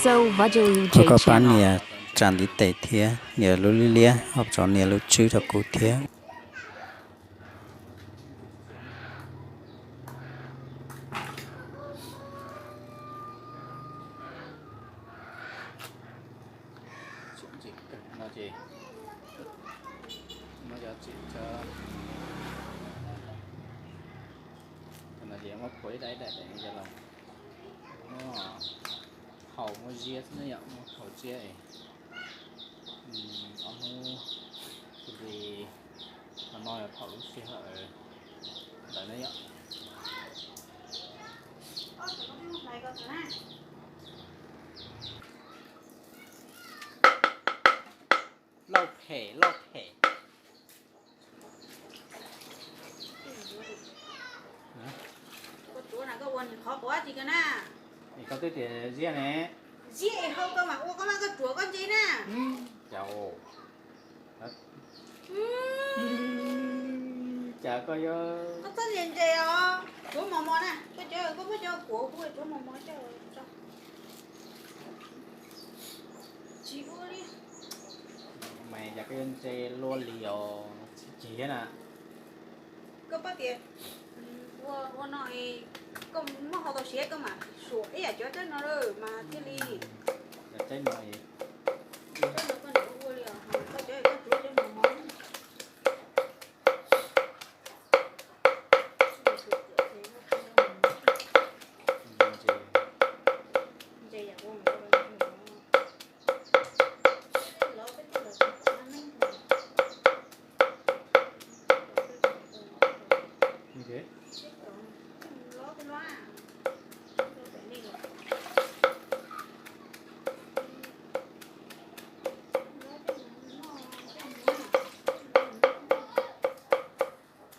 Thov koj pab nias tsam ntiv tes thiab nias lub liab liab, ho tso nias lub tswb rau kuv thiab. Muab cov txiv tso. Tam no ces muab phuav ib daim ib daim daim no cov los muab haus muab ziab xwb na yom, muab haus ziab es ob hnub xws li no no yog thaum lub sij hawm ntawd na yom. Lauj phem, lauj phem. Koj tsuav na, koj ua nim qhov quav tsis kawg na. Es koj twb tias ziab ne. Ziab es hau koj mam ua, koj mas koj tsuav koj ntse na. Cas, cas koj yuav, koj txhob ntse ntse os, tsuav mos mos na, koj cov, koj muab cov quav kuv tsuav mos mos coj tso. Tsis ua li. Mas cas koj yuav ntse luaj li os, tsis thiab na. Koj paub tias ua, ua no koj muab hau tau siav koj mam suam ib yam cov teb no lawm mas thiaj li. Cov teb no, teb no koj niam ua li os, koj cov koj tsuav cov mos mos.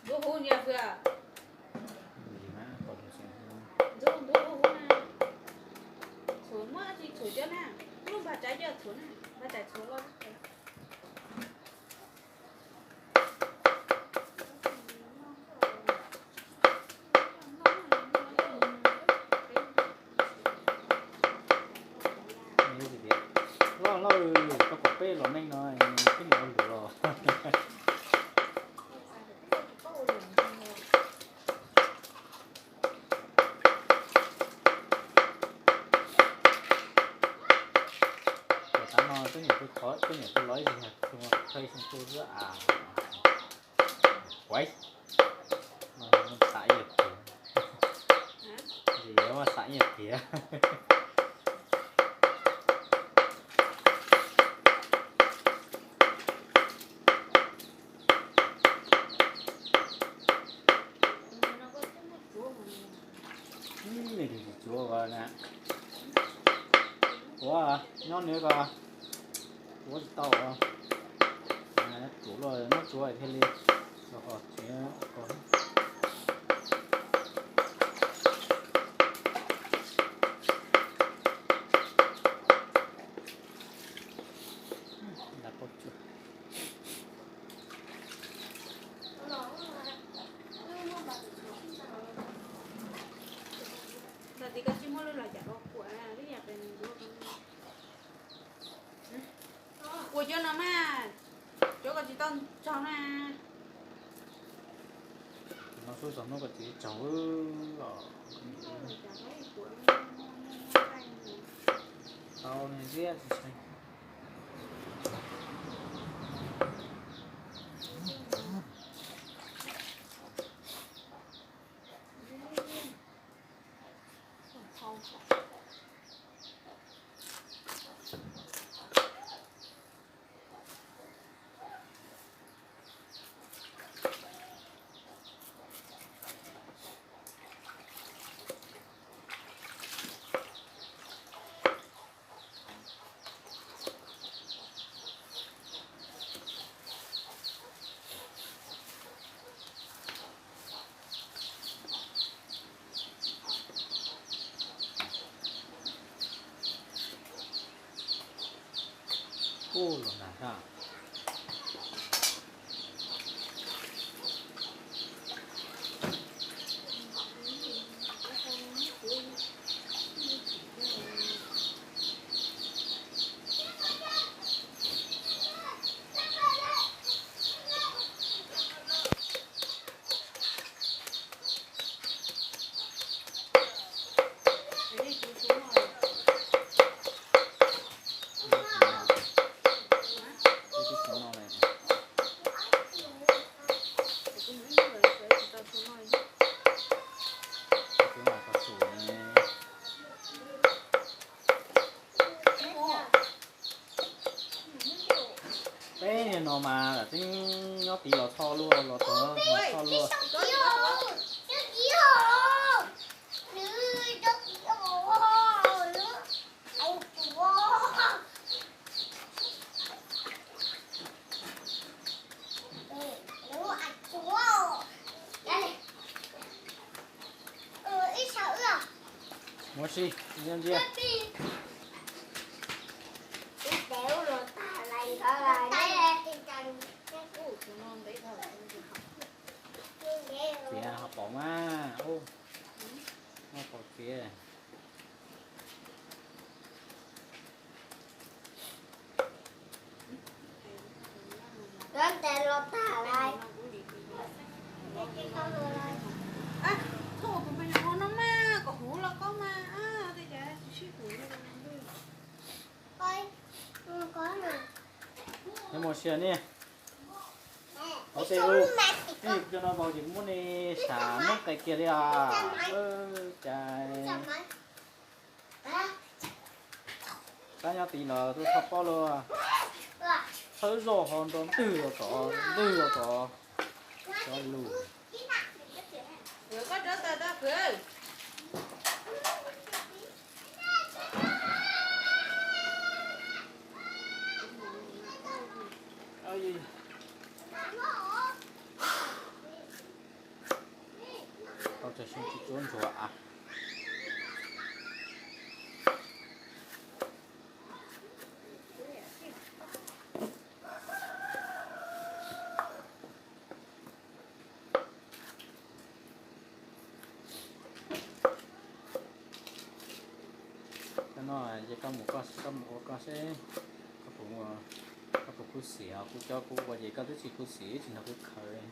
Ntxuav huv nyias hwm. Ntxuav, ntxuav huv huv na. Txhuam muab tsis txhuam cov na. Lub npag tsaiv coj txhuam na. Npag tsaiv txhuam los. Loj loj, koj kom peb los neej no, peb nim ua luam los. Tab no twb nyuam qhuav, twb nyuam qhuav los ib zig, thawj xyoo tuaj xwb as. Kuav, no xav ib yam kiag, yuav xav ib yam kiag. Tsuav na, ua nyob nws ko, ua tsis tau, tsuav los muab tsuav thiaj li. Ua cov no mas, cov ko tsis tau tsaug na. No xub txog hnub ko tsis tsaug os. Tau ne ziab tsis tshee. Ub, los nag na. Tseem nyob tid los txho luaj, los tod los txho luaj. Muab sib ntsia ntsia. Txiav ho pom mas, ub, ho pom txiav. Nyob mus sia ne. Ua tej ub, ib yam cov no vau ces muab ne sam noob qes kiag li os. Cas tab nyob tid los tuaj txhob pob luaj. Txhawb zoj ho nrov ntwg los tod, ntwg los tod. Cov lus. Tau tsaws xyoo tsis tsuab ntsuav av. Cov no ces koj mus, koj mus ua koj seb koj puas, koj puas khuv xim os. Kuv cov kuv ua ces koj twb tsis khuv xim, tsis nrog kuv khaws.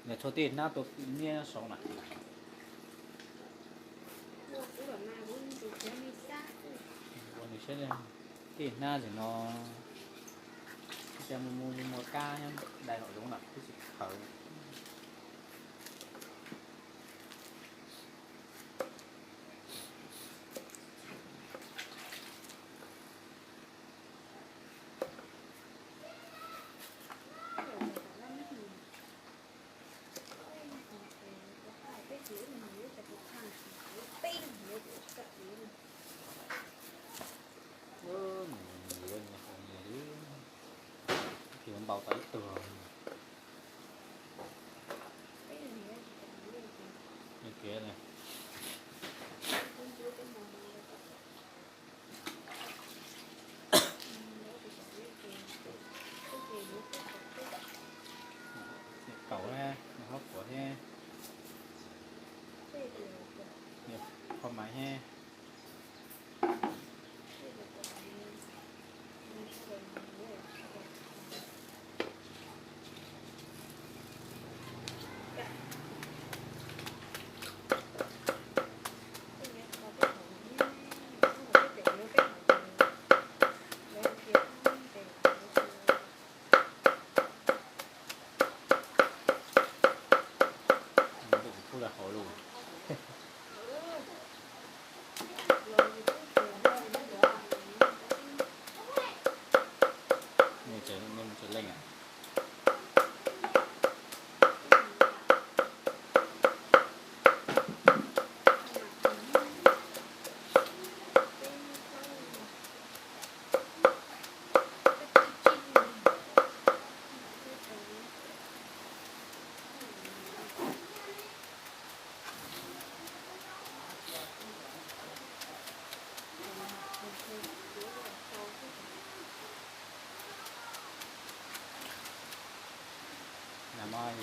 Nws tshuav tej hnab tua niab saud na. Ua nws seb, tej hnab ntawm no, cia mus mus mus kab nyob dai hauv zoov lawm twb tsis khaws. Tus npau tau ib tug. Kev kaum, nws hlob puav thiab, kho mais thiab. Kuj lawv hauv lus. Nws tseem leej.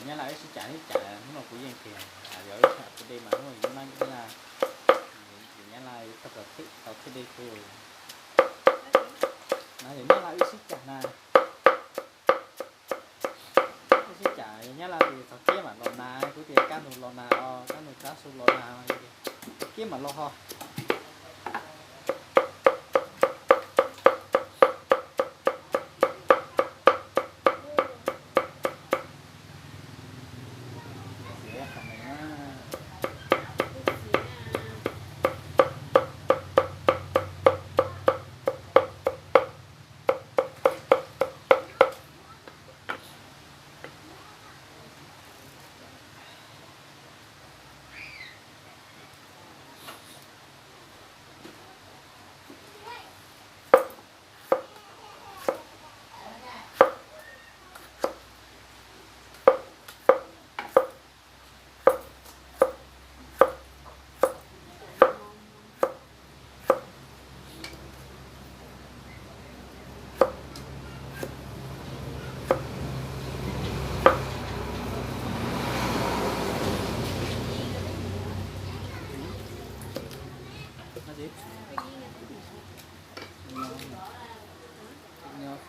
Nyab laj wb sib cam sib cam hnub no kuv yeej tiag, yog wb sib cam dej mas hnub no yus mab nyab laj, yus nyab laj tau thiaj dej kuj. No yog nyab laj wb sib cam na. Wb sib cam nyab laj tias txog kiab mam los nag, kuv tias kaj ntug los nag os, kaj ntug tsab xu los nag, txog kiab mam los ho.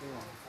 Ua,